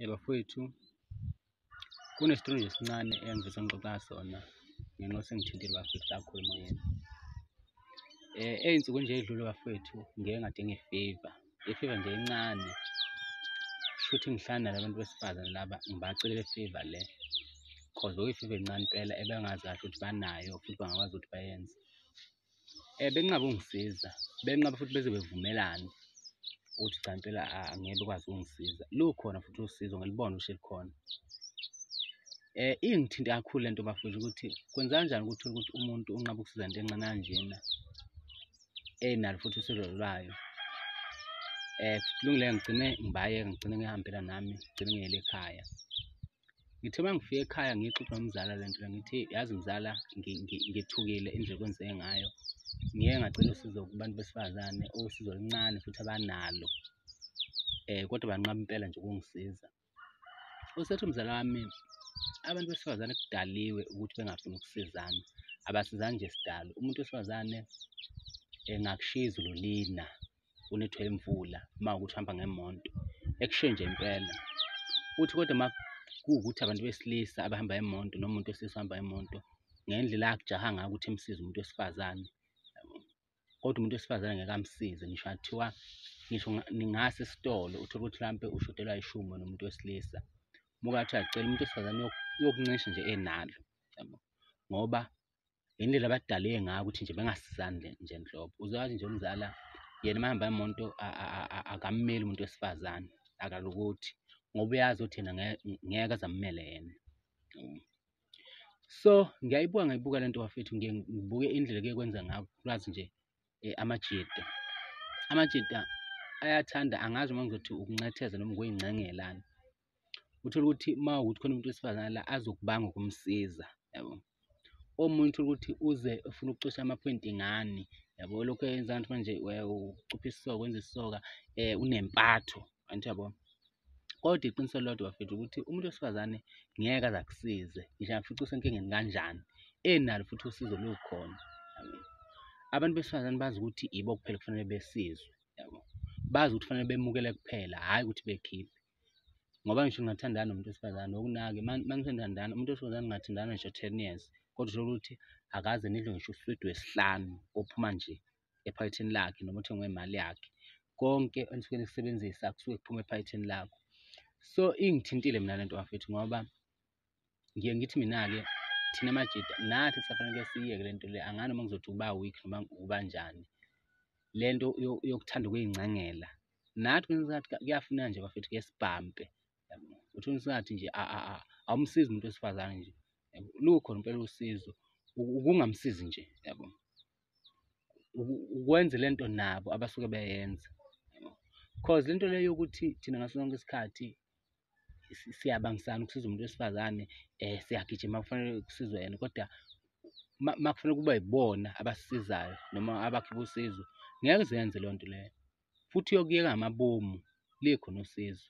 Bafowethu, kunesitori nje esincane engifisa ngixoxa sona ngenxa sengithintile bafowethu kakhulu emoyeni. Ey'nsukwini nje ey'dlule bafowethu, ngike ngadinga i-favour, i-favour nje encane. Kushuthi ngihlangana nalabantu besifazane laba ngibacele le favour le, cause bekuyi-favour encane impela ebengazi kahle ukuthi banayo futhi bangakwazi ukuthi bayenze. Benqaba ukungisiza, benqaba futhi beze bevumelane ukuthi cha impela angeke bekwazi ukungisiza. Lukhona futhi usizo, ngilibone ukuthi likhona. Ingithinte kakhulu lento bafowethu ukuthi kwenza kanjani ukuthi uthole ukuthi umuntu unqaba ukusiza ngento encane kanjena, enalo futhi usizo lwayo. Kulungile-ke ngigcine ngibayeka, ngigcine ngiy'hambela nami, ngigcine ngiyele ekhaya. Ngithe uma ngifika ekhaya ngiyixoxe nomzala le nto le, ngithi yazi mzala ngithukile indlela okwenzeke ngayo. Ngiye ngacela usizo kubantu besifazane, usizo oluncane futhi abanalo, kodwa banqaba impela nje ukungisiza. Usethi umzala wami, abantu besifazane kudaliwe ukuthi bengafuni ukusizana, abasizani nje sidalo. Umuntu wesifazane engakushiya izulu lina, unethwe imvula uma kuwukuthi uhamba ngemoto, ekushiye nje impela. Uthi kodwa uma kuwukuthi abantu besilisa abahamba ngemoto noma umuntu wesilisa ohamba ngemoto, ngendlela akujaha ngayo ukuthi emsize umuntu wesifazane, yabo. Kodwa umuntu wesifazane ngeke amsize, ngisho ngathiwa, ngisho ningase esitolo uthole ukuthi mhlampe ushodelwa ishumi wena umuntu wesilisa. Uma ungathi uyacela umuntu wesifazane uyokuncisha nje enalo, yabo. Ngoba indlela abadaleke ngayo ukuthi nje bengasizani nje nhlobo. Uzwazi nje umzala yena uma ehamba ngemoto akammeli umuntu wesifazane, akalokothi ngoba uyazi ukuthi yena ngeke aze ammele yena. So ngiyayibuka ngayibuka lento bafethu, ngiye ngibuke indlela ekuye kwenza ngayo kakhulukazi nje amajita. Amajita ayathanda, angazi uma ngizothi ukuncetheza noma ukuy'ncengelana. Uthole ukuthi uma kuwukuthi khona umuntu wesifazane la azokubanga ukumsiza, yabo. Omunye uthole ukuthi uze ufuna ukucisha amaphoyinti ngani, yabo, lokhu eyenza ngathi manje ucupha isisoka, wenza isisoka, unempatho, angithi uyabo. Kodwa iqiniso lilodwa bafethu ukuthi umuntu wesifazane ngeke aze akusize, ngisho angakufica usenkingeni kanjani, enalo futhi usizo lukhona, yabo. Abantu besifazane bazi ukuthi ibo kuphela kufanele besizwe, yabo. Bazi ukuthi kufanele bemukele kuphela, hhayi ukuthi bekhiphe. Ngoba ngisho ningathandana nomuntu wesifazane okunake, uma nithandana umuntu wesifazane ningathandana ngisho 10 years, kodwa uthole ukuthi akaze nidle ngisho uswidi wesihlanu ophuma nje ephaketheni lakhe noma uthengwe imali yakhe. Konke enisuke nikusebenzisa kusuke kuphuma ephaketheni lakho. So ingithintile mina lento bafethu, ngoba ngiye ngithi mina-ke thina majita nathi kusafanele siyiyeke lento le. Angani noma ngizothi ukuba weak noma ukubanjani, lento yokuthanda ukuy'ncengela nathi kwesinye isikhathi kuyafuneka nje bafethu ke sibhampe, yabo. Uthole isikhathi nje awumsizi umuntu wesifazane nje, yabo. Lukhona impela usizo, ukungamsizi nje, yabo, ukwenza lento nabo abasuke beyenza, yabo. Cause lento le yokuthi thina ngaso sonke isikhathi siyabangisana ukusiza umuntu wesifazane, siyagijima kufanele kusizwe yena, kodwa uma kufanele kube yibona abasisizayo noma abakhipha usizo, ngeke zenze leyo nto leyo. Futhi uyokuyeka ngamabomu likhona usizo.